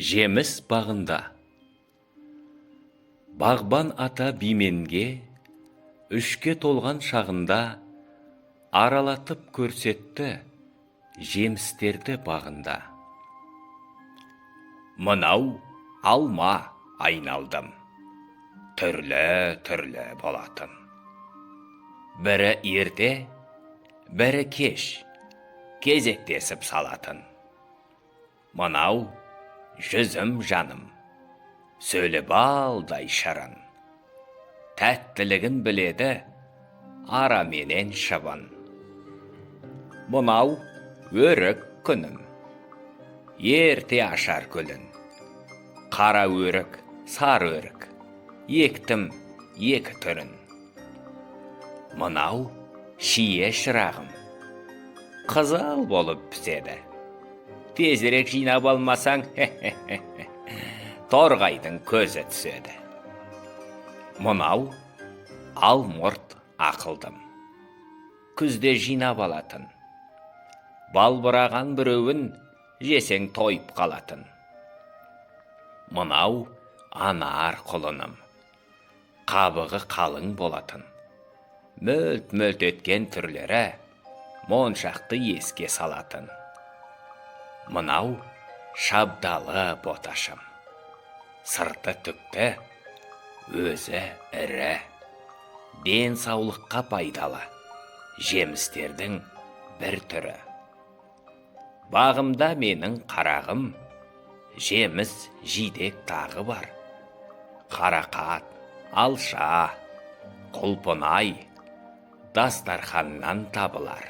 Жеміс бағында. Бағбан ата Бименге 3-ке толған шағында аралатып көрсетті жемістерді бағында. Мынау алма, айналдым, түрлі-түрлі болатын. Бірі ерте, бірі кеш кезектесіп салатын. Мынау жүзім, жаным, сөлі балдай шырын. Тәттілігін біледі ара менен шыбын. Мынау өрік, күнім, ерте ашар гүлін. Қара өрік, сары өрік, ектім екі түрін. Мынау шие, шырағым, қызыл болып піседі. Тезірек жинап алмасаң, торғайдың көзі түседі. Мынау алмұрт, ақылдым, күзде жинап алатын. Балбыраған біреуін жесең, тойып қалатын. Мынау анар, құлыным, қабығы қалың болатын. Мөлт мөлт еткен түрлері моншақты еске салатын. Мынау шабдалы, боташым, сырты түкті, өзі ірі. Денсаулыққа пайдалы жемістердің бір түрі. Бағымда менің, қарағым, жеміс жидек тағы бар. Қарақат, алша, құлпынай дастарханнан табылар.